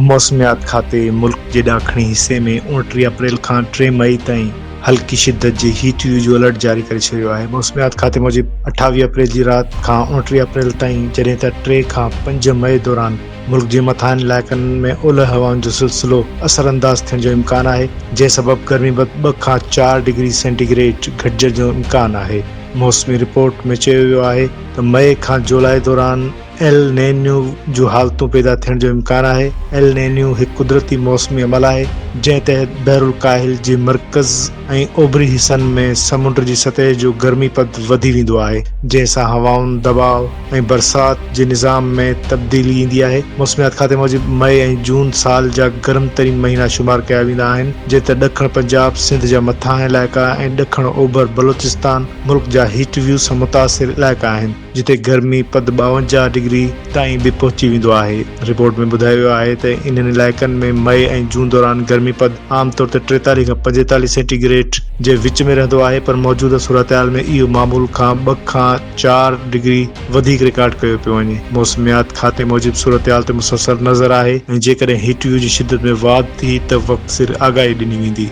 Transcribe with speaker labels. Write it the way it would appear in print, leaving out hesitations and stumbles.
Speaker 1: موسميات کاتي ملڪ جي ڏاکڻي حصي ۾ 29 اپريل کان 3 مئي تائين هلڪي شدت جي هيٽ ويو جو الرٽ جاري ڪري ڇڏيو آهي. موسميات کاتي موجب 28 اپريل جي رات کان 29 اپريل تائين جڏهن ته 3 کان 5 مئي دوران ملڪ جي مٿاهين علائقن ۾ اولهه هوائن جو سلسلو اثرانداز ٿيڻ جو امڪان آهي جنهن سبب گرمي پد 2 کان 4 ڊگري سينٽي گريڊ گهٽجڻ جو امڪان آهي. موسمي رپورٽ ۾ چيو ويو آهي ته مئي کان جولاء دوران ايل نينيو جون حالتون پيدا ٿيڻ جو امڪان آهي. ايل نينيو هڪ قدرتي موسمي عمل آهي، جنهن تحت بحرالڪاهل جي مرڪز ۽ اوڀري حصن ۾ سمنڊ جي سطح جو گرمي پد وڌي ويندو آهي، جنهن سان هوائن، دٻاء ۽ برسات جي نظام ۾ تبديلي ايندي آهي. موسميات کاتي موجب مئي ۽ جون سال جا گرم ترين مهينا شمار ڪيا ويندا آهن، جڏهن ته ڏکڻ پنجاب، سنڌ جا مٿانهان علائقا ۽ ڏکڻ اوڀر بلوچستان ملڪ جا هيٽ ويو سان متاثر علائقا آهن. جتي گرمي پد 52 ڊگري تائين به پهچي ويندو آهي. رپورٽ ۾ ٻڌايو ويو آهي ته انهن علائقن ۾ مئي ۽ جون دوران گرمي پد عام طور تي 43 کان 45 سينٽي گريڊ جي وچ ۾ رهندو آهي پر موجوده صورتحال ۾ اهو معمول کان ٻه کان چار ڊگري وڌيڪ رڪارڊ ڪيو پيو وڃي. موسميات کاتي موجب صورتحال تي مسلسل نظر آهي ۽ جيڪڏهن هيٽ ويو جي شدت ۾ واڌ ٿي ته وقت سر آگاهي ڏني ويندي.